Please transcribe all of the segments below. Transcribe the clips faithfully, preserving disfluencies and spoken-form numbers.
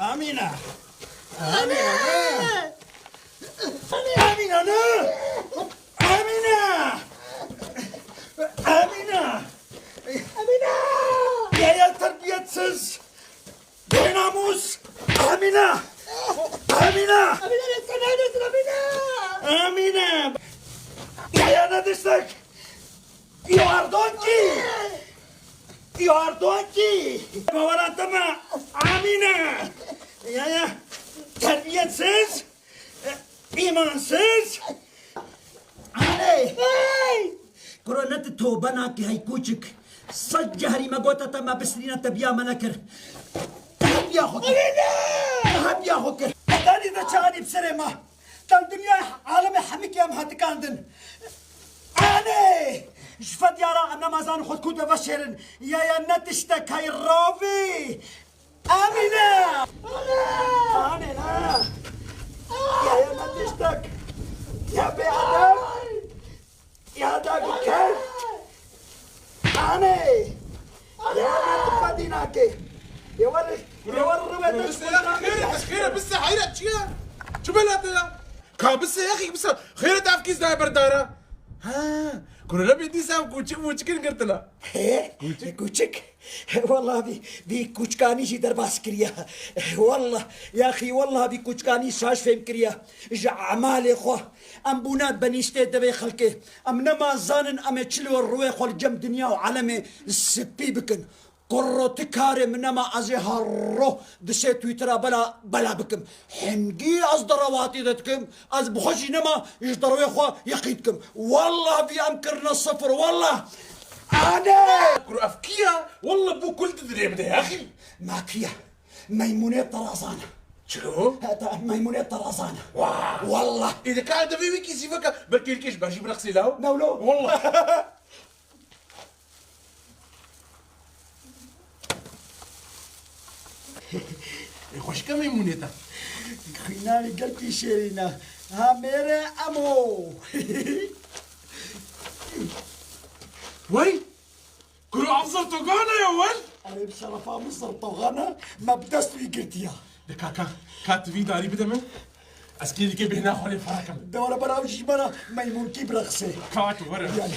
Amîne! Amîne, ne! Amîne, ne! Amîne! Amîne! Amîne! Yaya terbiyetsiz! Bênamûs! Amîne! Amîne! Amîne, ne sen neredesin Amîne? Amîne! Yaya ne tiştek! You are donkey! You are donkey! Bawera te me! Amîne! Yaya! Terbiyetsiz! Îmansiz! Anê! Hey! Kuro ne tu tobe nakî hey kûçik. Sed cehrî me gote te me bisrîne te biya me nekir. Te hebiya xwe kir. Amîne! Te hebiya xwe kir. Te dî de çanî bi serê me. Te dinyayê alemê hemikî em hetikandin. Anê! Ji fedya re em nemazan xwe ku de veşêrin. Ya ya ne tiştek hey ravî. Amîne! Anê ne! Ya ya ne tiştek. Ya bêedeb. Ya da bi keft. Anê! Ya ne tu fedî nake. Ya wer, ya wer rüve Bise ya xêre, bise xêre, bise hayra çi ya? Çi bela te ya? Ka bise ya xî bise. Xêre te ev kîs daye berdara. Ha, kuro ne bê dîsa ev kûçik mûçikin girtina. He? Kûçik? Kûçik? Wallah vî, vî kûçkanî jî derbas kiriya. Wallah, ya xî wallah vî kûçkanî şaş fêm kiriya. Ji emalê xwe. Em bûne benîştê devê xelkê. Em nema zanin em ê çi li rûyê xwe li cem dinya û alemê spî bikin. Kurro ti karê min nema ez ê her roh di sê Twittera bela, bela bikim. Hingî ez derawatî de dikim, ez bi xwe jî nema ji derwê xwe yeqîn dikim. Wallah vî em kirine sifir, wallah. Ane! Kuro ev kî ya? Wallah bû kul di dirê bide ya xî. Ma kî ya? Meymûnê Terazan e. Çilo? He, te, Meymûnê Terazan e. Wa! Wallah. Ê de ka de vê wî kî sîveka, belkî li kêş bajî birexsî law. Newlo. Wallah. Ê xweşike Meymûnê te. Xînanê gelkî şêrîn e. Ha mêre emo. Wey! Kuro ev zirtogan e ya wer? Erê bi şerefa min zirtogan e, me bi dest wî girtiya. De ka, ka, ka tu vî darî bide min. Ez kê dikê bêhna xwe lê ferakim. De were bera ew jî bera meymûnkî birexsê. Ka tu were. Yani.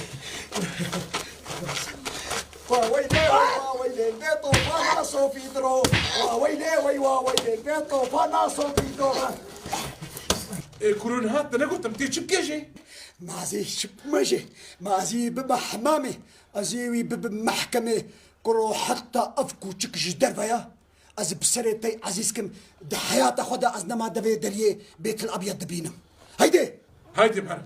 Wa weylê, wa weylê, vê tofa naso fîdro. Wa weylê, wey wa weylê, vê tofa naso fîdro. Ê kuro niha te negotim, tê çi bikê jê? Ma ez ê çi bime jê? Ma ez ê bibe hemamê. Ez ê wî bibim mehkemê. Kuro heta ev kûçik ji derve ya. Ez bi serê tey ezîz kim, di heyata xwe de ez nema devê deriyê Bêtil Abyad dibînim. Heydê! Heydê bere.